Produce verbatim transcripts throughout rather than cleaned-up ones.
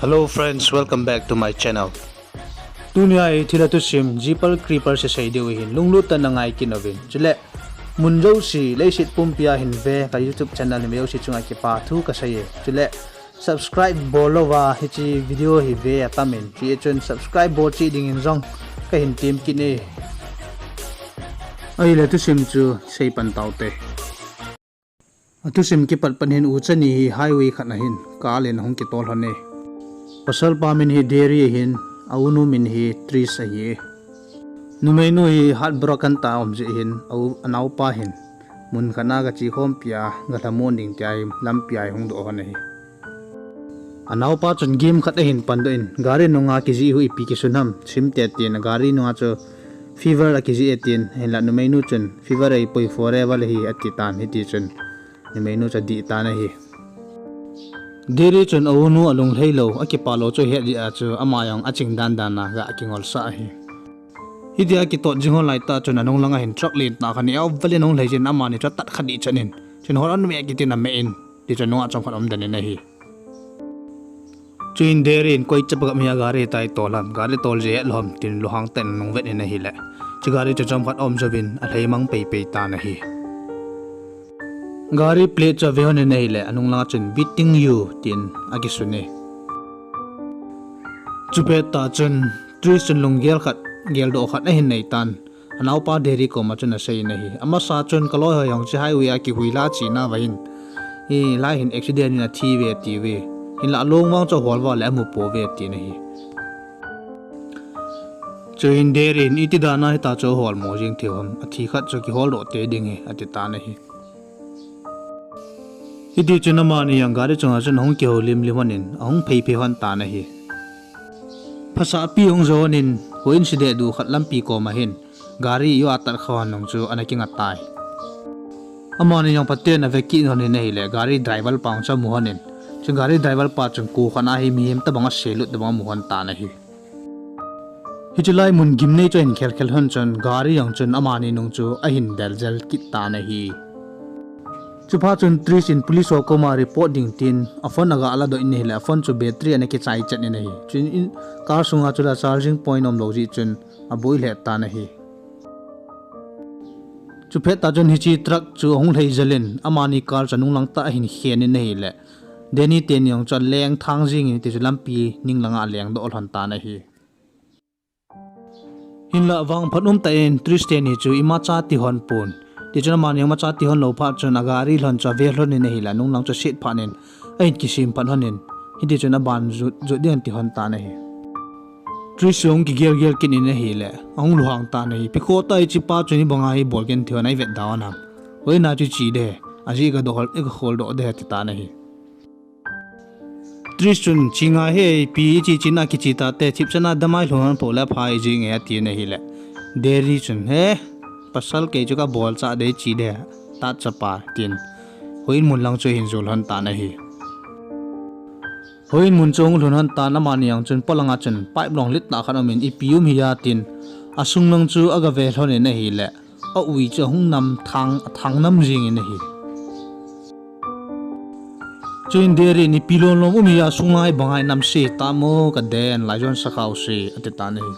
Hello friends, welcome back to my channel. Tunia hi thilha thusim Jeepers Creepers seisei diu ahin, lunglut tah in ngai kit uvin. Chule mun jouse leiset pumpia hin ve ka YouTube channel mi jouse chunga kipa thu kasei e. Chule subscribe bol louva hiche video hi ve atam in, hiche chun subscribe bol cheh dingin jong kahin tem kit e. Ahile thusim chu sei pan taute. Athusim kipat pan hin ucha ni hi highway khat a hin car in ahung kitol lhon e. Pasal pa min hi Derry ahin, a unu min hi Trish ahi e. Numeinu hi heartbroken tah a um jeh hin, a u, anaopa hin mun khat a gache khompi a galhamon ding tia hi lampi a hi hung doh lhon ahi. Anaopa chun game khat ahin pandoh in, gari nunga kijih u ipi kisun ham, simte tin, gari nunga chu fever akijih e tin, hinla numeinu chun fever ahipoi, forever ahi ati tan, hiti chun numeinu chu adih tan ahi. Derry chun a unu alunglhai lou, akipah lou chu ahet jeh a chu ama jong aching dandan a ga kingolsah ahi. Hitia kitot jing lhon laitah chun anung langa hin truck lentah khat in avel in ahung lhai jin, amani chu atat kha dih chan in, chun hol un me kitin ameh in, tichun nunga chomkhat aum den in ahi. Chuin Derry in koi chapa gam hia gari hitia itol ham, gari tol jeh het lou ham tin lunghang tah in anung vet in ahile, chu gari chu chomkhat aum jouvin alhai mang peipei tan ahi. Gari plate chu ave lhon in ahile, anung langa chun Beating You tin akisun e. Chupet tah chun Trish chun lunggel khat, geldoh khat ahin nei tan, anaopa Derry koma chun asei in ahi. Amasa chun kaloi ho jong hiche highway a kihuila chena uva hin, hilai hin accident in athi uve atiuve. Hinla along vang chu ahol uva le amu pouve atin ahi. Chuin Derry in iti dan a hitia chu aholmo jeng thei u ham, athi khat chu kiholdoh tei ding ahi ati tan ahi. Hiti chun amani jong gari chunga chun ahung kihoulim lim lhon in, ahung phei phei lhon tan ahi. Phasahpi ahung jou lhon in, houin si dehduh khat lampi koma hin gari ijat a atat kha lhon nung chu ana kinga tai. Amani jong phaten ave kit lhon in ahile, gari driver pa jong chu amu lhon in, chun gari driver pa chun ko khat a hi mihem tobang aselut tobang amu lhon tan ahi. Hiche lai mun gimnei chu ahin khel khel lhon chun gari jong chun amani nung chu ahin del jel kit tan ahi. Chuphat chun Trish in police ho koma report ding tin aphone aga ladoh in ahile, aphone chu battery ana kichai chet in ahi. Chuin car sunga chule charging point umlou jeh chun aboi lheh tan ahi. Chupet tah chun hiche truck chu ahung lhai jel in, amani car chu anung lang tah ahin khen in ahile, Danny teni jong chu aleng thang jeng in, hiti chun lampi ning langa aleng doh lhon tan ahi. Hinla vangphat umtah in Trish teni chu imacha ti lhon pon. Tichun amani jong imacha ti lhon lou phat chun agari lhon chu ave lhon in ahile, anung lang chu aset phat in ahin kisem phat lhon in, hiti chun aban jot, jot ding ti lhon tan ahi. Trish jong kigel gel kit in ahile, ahung lunghang tan ahi. Ipi khoh tah hichepa chun hibanga hi bol kit thei lhon, eivet da lhon ham. Hoina chu che de, ajeh kadoh hol, kaholdoh de ati tan ahi. Trish chun, che ngai hih e, ipi che chena kiche tate, thipchan a damai lhung lhon pou le aphai jeng e atin ahile, Derry chun, he, pasal kei chu kabol chah de, che de, tat chapa tin, houin mun lang chu ahin jot lhon tan ahi. Houin mun chu ahung lhun lhon tan, amani jong chun polanga chun pipe long lit tah khat aum in, ipi um hia tin, asung lang chu agave lhon in ahile, a-ui chu ahung nam thang, athang nam jeng in ahi. Chuin Derry in, ipi lom lom um hia, sung lang hi banga hi namse tam o, kaden lai jon sakhao se, ati tan ahi.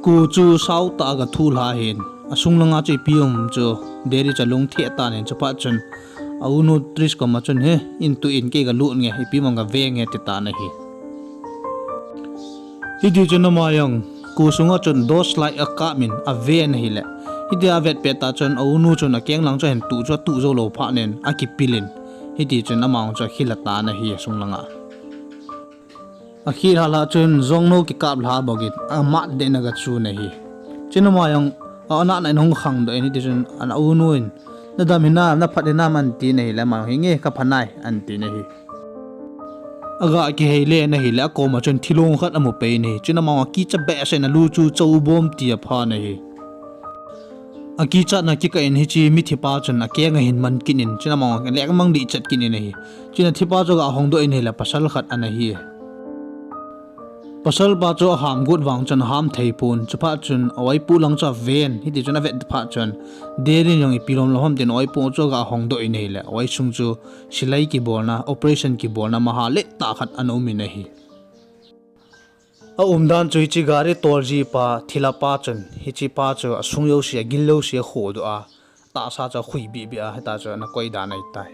Ko chu sao tah a aga thu lha hin, asung langa chu ipi um chu Derry chu alung theh tan ahin, chuphat chun a-unu Trish koma chun, he, in tu in, kei galut nge, ipi um ham gave nge, ati tan ahi. Hiti chun ama jong ko sunga chun torch light akap in ave in ahile, hitia avet pet tah chun a-unu chun akeng lang chu ahin tuh chu atuh jou lou phat in akipil in, hiti chun ama jong chu akhel lha tan ahi asung langa. Akhel lha lha chun jongno kikap lha bang in amat deh in aga chun ahi. Chun ama jong anatna in ahung khangdoh in, hiti chun a-unu in, nadam hinam, naphat hinam, ahin tin ahile, ama jong, henge, kapha nai, ahin tin ahi. Aga kihei le in ahile, akoma chun thilong khat amu pei in ahi. Chun ama jong akicha behseh in alu chu chobom ti aphan ahi. Akichatna kikah in hiche mithipa chun akeng ahin man kit in, chun ama jong aleng mang dih chet kit in ahi. Chun athipa chu aga hongdoh in ahile, pasal khat ana hi. Pasal pa chu aham got vang chun aham thei pon, chuphat chun a oipu lang chu aven, hiti chun avet phat chun, Derry in jong ipi lom lom ham tin a oipu chu aga hongdoh in ahile, a oi sung chu silai kibolna, operation kibolna maha let tah khat ana um in ahi. A umdan chu hiche gari tolji pa, thila pa chun, hiche pa chu asung jouse, agil jouse akhodoh a, tahsa chu akhui bih bih a, hita chu ana koi dan ahitai.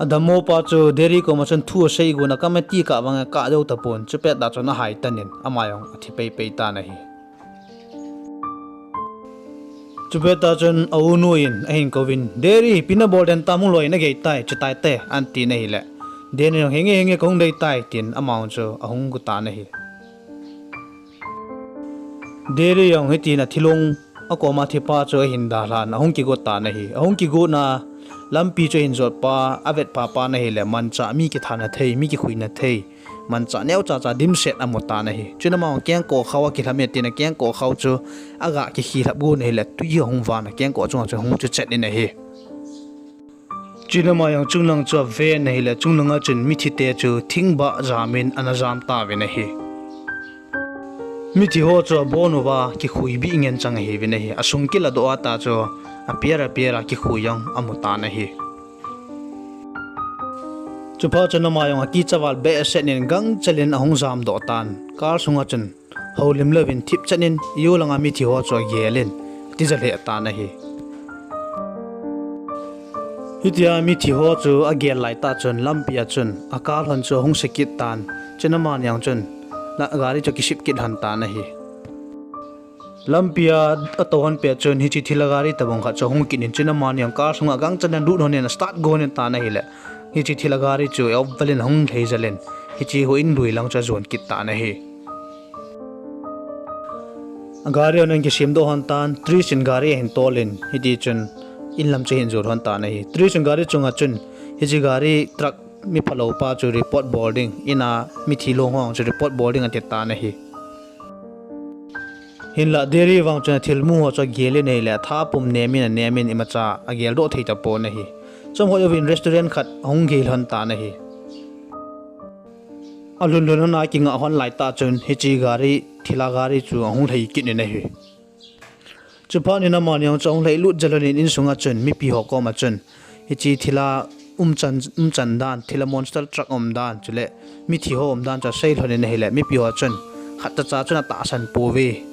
Adammo pa chu Derry koma chun thu asei gon a, kamati kah vang akah jou tapon, chupet tah chun ahai tan in, ama jong athi pei pei tan ahi. Chupet tah chun a unu in ahin kouvin, Derry, ipi nabol den tam, hung loi in, agei tai, chutai te, atin ahile, Derry in jong, henge henge, kahung dei tai, tin ama jong chu ahung got tan ahi. Derry jong hitin athilong, akoma thipa chu ahin dalhan, ahung kigot tan ahi. Ahung kigotna lampi chu ahin jot pa, avet pha pan ahile, manchah, mi kithana thei, mi kikhuina thei, manchah neocha cha dimset amu tan ahi. Chun ama jong kengkoh khao akilham e tin, akengkoh khao chu aga kikhilhap gon ahile, twi ahung van a, kengkoh chunga chu ahung chuchet in ahi. Chun ama jong chunglang chu aven ahile, chunglanga chun mithite chu thingbah jam in ana jam tauvin ahi. Mithiho chu abon uva kikhui bih ngen chang ahiuvin ahi. Asung kiladoh a tah chu apiar apiar a kikhui jong amu tan ahi. Chuphat chun ama jong akicha val behseh in gangchel in ahung jamdoh tan. Car sunga chun houlim louvin thipchet in, iu langa mithiho chu agel in, atija lheh tan ahi. Hitia mithiho chu agel laitah chun lampia chun a car lhon chu ahung se kit tan. Chun amani jong chun gari chu akisip kit lhon tan ahi. Lampia atou lhon pet chun hiche thila gari tobang khat chu ahung kit in, chun amani jong car sunga gangchan in alut lhon in, astart gon in tan ahile, hiche thila gari chu eovel in ahung lhei jel in, hiche houin lui lang chu ajon kit tan ahi. Gari hon ahin kisemdoh lhon tan, Trish in gari ahin tol in, hitichun inlam chu ahin jot lhon tan ahi. Trish in gari chunga chun hiche gari truck miphalou pa chu report bol ding, ina mithi long ho chu report bol ding ati tan ahi. Hinlah Derry vang chun athilmu ho chu agel in ahile, atha pum nem in anem in imacha ageldoh thei tapon ahi. Chomkhat jouvin restaurant khat ahung gel lhon tan ahi. Alhun lhun lhon a kingah lhon laitah chun hiche gari, thila gari chu ahung lhai kit in ahi. Chuphat in amani jong chu ahung lhailut jel lhon in insunga chun mipi ho koma chun hiche thila umchan, umchan dan, thila monster truck umdan, chule mithi ho umdan chu asei lhon in ahile, mipi ho chun khatcha cha chun atahsan pouve.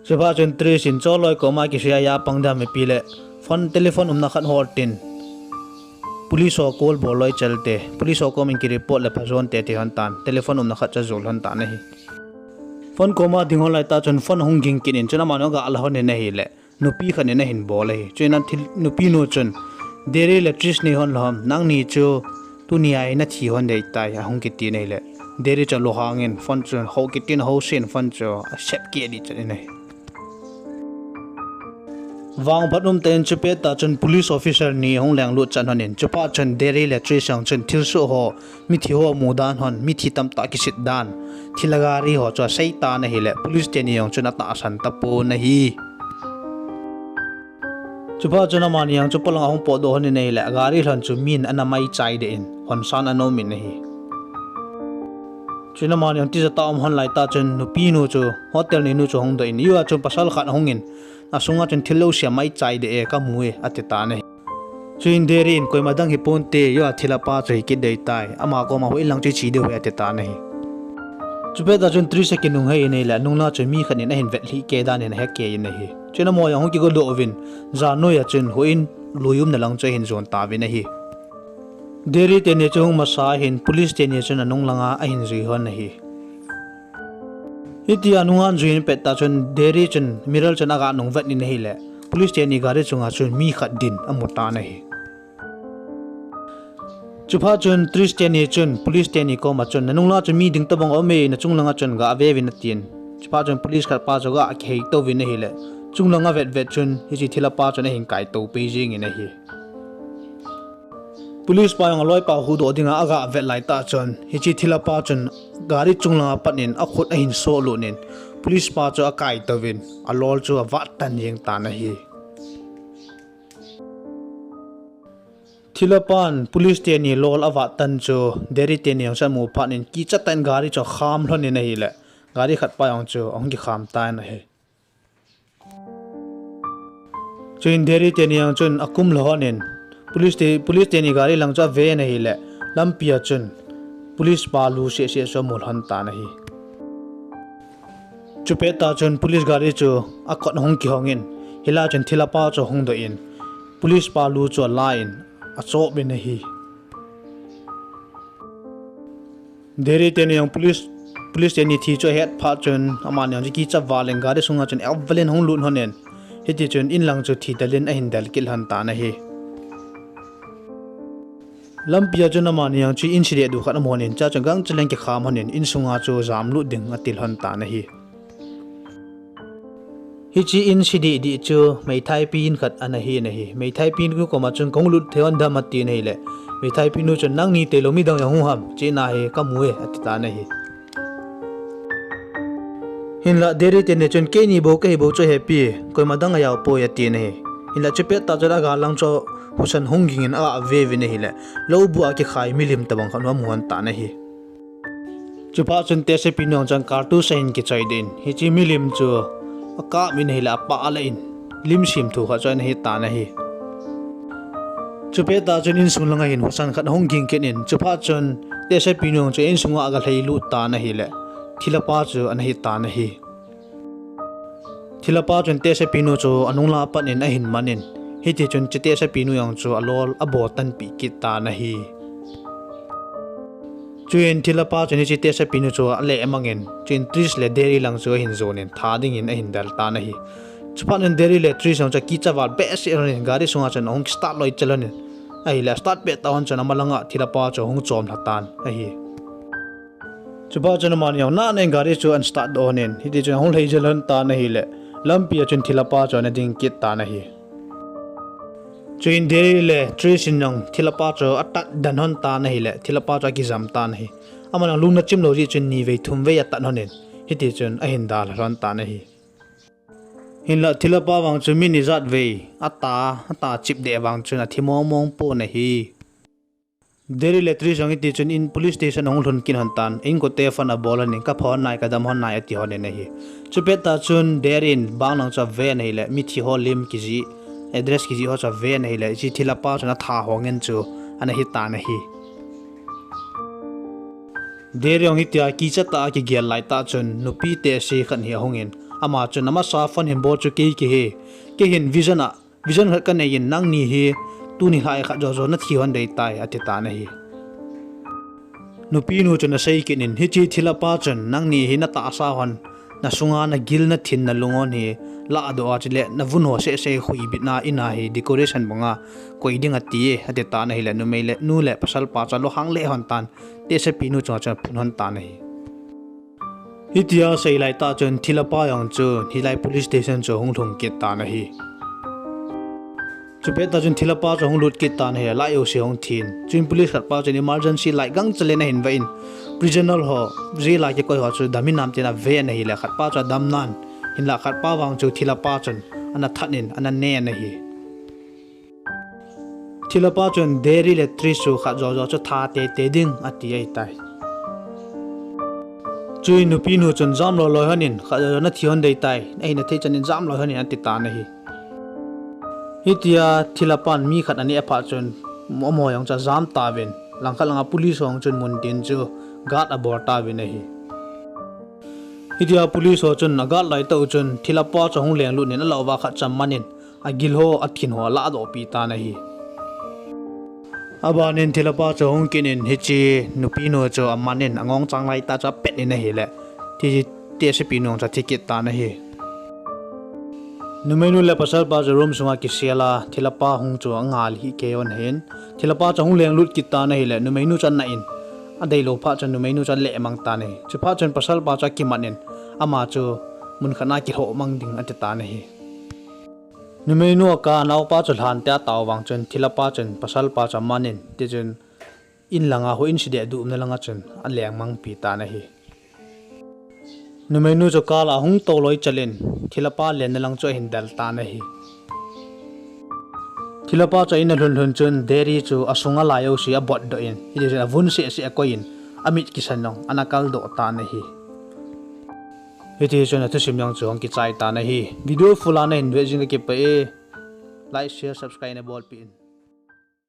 Chuphat chun Trish in choloi koma kisei a, apang dam ipi le, phone, telephone umna khat hol tin, police ho call bol loi chel te, police ho kom in ki report le phajon te, ati lhon tan, telephone umna khat chu ajol lhon tan ahi. Phone koma ding lhon laitah chun phone ahung ging kit in, chun amani aga la lhon in ahile, nupi khat in ahin bol ahi. Chuin athil, nupi nu chun, Derry le Trish nei lhon lhon, nangni chu tunia hi nathi lhon ding ahitai, ahung kiti in ahile, Derry chu alunghang in phone chu hou kit in, housen phone chu asep keh ding chan in ahi. Vangphat umtah in chupet tah chun police officer ni ahung lenglut chan lhon in, chuphat chun Derry le Trish jong chun thilsoh ho, mithi ho amu dan lhon, mithi tamtah kisit dan, thila gari ho chu asei tan ahile, police teni jong chun atahsan tapon ahi. Chuphat chun amani jong chu polang ahung potdoh lhon in ahile, gari lhon chu min ana maichai deh in, lhonsan ana um in ahi. Chun amani jong tijat a um lhon laitah chun nupinu chu, hotel neinu chu ahung doh in, ijeh a chun pasal khat ahung in, asunga chun thil jouse amaichai deh e, kamu e, ati tan ahi. Chuin Derry in, koima dang hiponte, ijeh a thila pa chu hi kit ding ahitai, ama koma houin lang chu iche diu ahi, ati tan ahi. Chupet tah chun Trish akinunghei in ahile, anunglang chun mi khat in ahin vetlhih kei dan in ahekei in ahi. Chuin amaho jong ahung kigodoh uvin, jan noi a chun houin lui umna lang chu ahin jon tauvin ahi. Derry teni chu ahung masa ahin, police teni chun anung langa ahin jui lhon ahi. Hitia anunga ajui in pet tah chun Derry chun mirror chun aga nung vet in ahile, police teni gari chunga chun mi khat din amu tan ahi. Chuphat chun Trish teni chun police teni koma chun, nanung langa chun mi ding tobang aume, nachung langa chun gah veuvin atin. Chuphat chun police khat pa chu aga kihei touvin ahile, chunglang avet vet chun hiche thila pa chun ahin kaitou pei jeng in ahi. Police pa jong aloipa huhdoh dinga aga vet laitah chun hiche thila pa chun gari chunglanga pat in akhut ahin sohlut in, police pa chu akaitouvin alol chu avat tan jeng tan ahi. Thilapan police teni lol avat tan chu Derry teni jong chu amu phat in kicha tah in gari chu akham lhon in ahile, gari khat pa jong chu ahung kikham tan ahi. Chuin Derry teni jong chun akum lhon in police te, police teni gari lang chu ave in ahile, lampi a chun police pa lu seh seh chu amu lhon tan ahi. Chupet tah chun police gari chu akot hung kihong in, hilai chun thilha pa chu hung doh in, police pa lu chu ala in, achop in ahi. Derry teni jong police, police teni thi chu ahet phat chun, amani jong chu kicha val in gari sunga chun el val in hung lut lhon in, hiti chun in lang chu thi del in ahin del kit lhon tan ahi. Lampi a chun amani jong chu in si deh duh khat amu lhon in, chua chun gangchel in kikham lhon in, in sunga chu jamlut ding ati lhon tan ahi. Hiche in si deh deh chu meithaipi in khat ana hi in ahi. Meithaipi nu koma chun kahung lut thei lhon dam atin ahile, meithaipi nu chun nangni tailou midang jong hung ham, chena hi kamu e ati tan ahi. Hinlah Derry teni chun keini bou kahi bou chu hepi, koima dang ajao poi atin ahi. Hinlah chupet tah chun agal lang chu husan hung ging in aga ve uvin ahile, lou bu a kikhai milim tobang khat amu lhon tan ahi. Chuphat chun tehsepi nu jong chun kartus ahin kichoi doh in, hiche milim chu akap in ahile apah lah in, lim sim thu khat chu ana hi tan ahi. Chupet tah chun insung langa hin husan khat ahung ging kit in, chuphat chun tehsepi nu jong chu insunga aga lhailut tan ahile, thilha pa chu ana hi tan ahi. Thilha pa chun tehsepi nu chu anung lah a pat in ahin man in, hiti chun hiche tehsepi nu jong chu alol abol tanpeh kit tan ahi. Chuin thilha pa chun hiche tehsepi nu chu aleh mang in, chuin Tris le Derry lang chu ahin jon in tha ding in ahin del tan ahi. Chuphat in Derry le Tris jong chu akicha val behseh lhon in gari sunga chun ahung start loi chel lhon in, ahile start pet tah lhon chun ama langa thilha pa chu ahung chom lha tan ahi. Chuphat chun amani jong nana in gari chu ana start doh lhon in, hiti chun ahung lhai jel lhon tan ahile, lampi a chun thilha pa chu ana ding kit tan ahi. Chuin Derry le Tris in jong thilha pa chu atat den lhon tan ahile, thilha pa chu akijam tan ahi. Aman jong lungna chim lou jeh chun nivei thumvei atat lhon in, hiti chun ahin dalha lhon tan ahi. Hinlah thilha pa vang chu min ijat vei ata, ata chip deh vang chun athi mong mong pon ahi. Derry le Tris jong hiti chun in police station ahung lhun kit lhon tan, inkote phone abol lhon in, kapha lhon nai, kadam lhon nai ati lhon in ahi. Chupet tah chun Derry in bang lang chu ave in ahile, mithi ho lim kijih, address kijih ho chu ave in ahile, hiche thilha pa chun atha ho ngen chu ana hi tan ahi. Derry jong hitia kicha tah a kigel laitah chun nupi tehse khat hi ahung in, ama chun amasa phone hin bol chu kei kahi, kei hin vision a, vision khat kanei in, nangni hi tuni lhai khat jojo nathi lhon dei tai ati tan ahi. Nupi nu chun asei kit in, hiche thilha pa chun nangni hi natahsa lhon, nasunga nagil nathin nalung lhon hi lahdoh a, chule navun ho seh seh huibitna in a hi decoration banga koi ding ati e ati tan ahile, numei le nu le pasal pa chu alunghang lheh lhon tan, tehsepi nu chunga chun aphun lhon tan ahi. Hitia asei laitah chun thilha pa jong chu hilai police station chu ahung lhung kit tan ahi. Chupet tah chun thilha pa chu ahung lut kit tan ahile, light jouse ahung thin. Chuin police khat pa chun emergency light gangchel in ahin vah in, prisoner ho, jail a kikoi ho chu dam hinam tin ave in ahile, khat pa chu adam nan, hinlah khat pa vang chu thilha pa chun ana that in ana nen ahi. Thilha pa chun Derry le Tris chu khat jojo chu tha teitei ding ati ahitai. Chuin nupi nu chun jam loi loi lhon in, khat jojo nathi lhon dei tai, ahina thei chan in jam loi lhon in ati tan ahi. Hitia thilha pan mi khat aneh phat chun, amaho jong chu ajam tauvin, langkhat langa police ho jong chun mun tin chu guard abol tauvin ahi. Hitia police ho chun aguard laitah u chun thilha pa chu ahung lenglut in, alah uva khat chu aman in, agil ho, athin ho alahdoh peh tan ahi. Abanin thilha pa chu ahung kit in, hiche nupi nu chu aman in, angongchang laitah chu apet in ahile, hiche tehsepi nu chu athi kit tan ahi. Numeinu le pasalpa chu room sunga kisel a, thilhapa hung chu angal hih kei un ahin, thilhapa chu ahung lenglut kit tan ahile, numeinu chu ana in, adeilou phat chun numeinu chu alehmang tan ahi. Chuphat chun pasalpa chu akimat in, ama chu mun khat a kilhoh mang ding ati tan ahi. Numeinu a ka anaopa chu lhan tia atao vang chun, thilhapa chun pasalpa chu aman in, tichun in langa houin sideh duh umna langa chun alengmangpi tan ahi. Numeinu chu kal a ahung tou loi chel in, thilhapa lenna lang chu ahin del tan ahi. Thilha pa chu a in a lhun lhun chun Derry chu a sunga lai jouse a botdoh in, hiti chun a vun seh seh a koi in, a mit kisan jong ana kal doh tan ahi. Hiti chun a thusim jong chu hung kichai tan ahi. Video full a na hin ve jing ka kipah e. Like, share, subscribe na bolpeh in.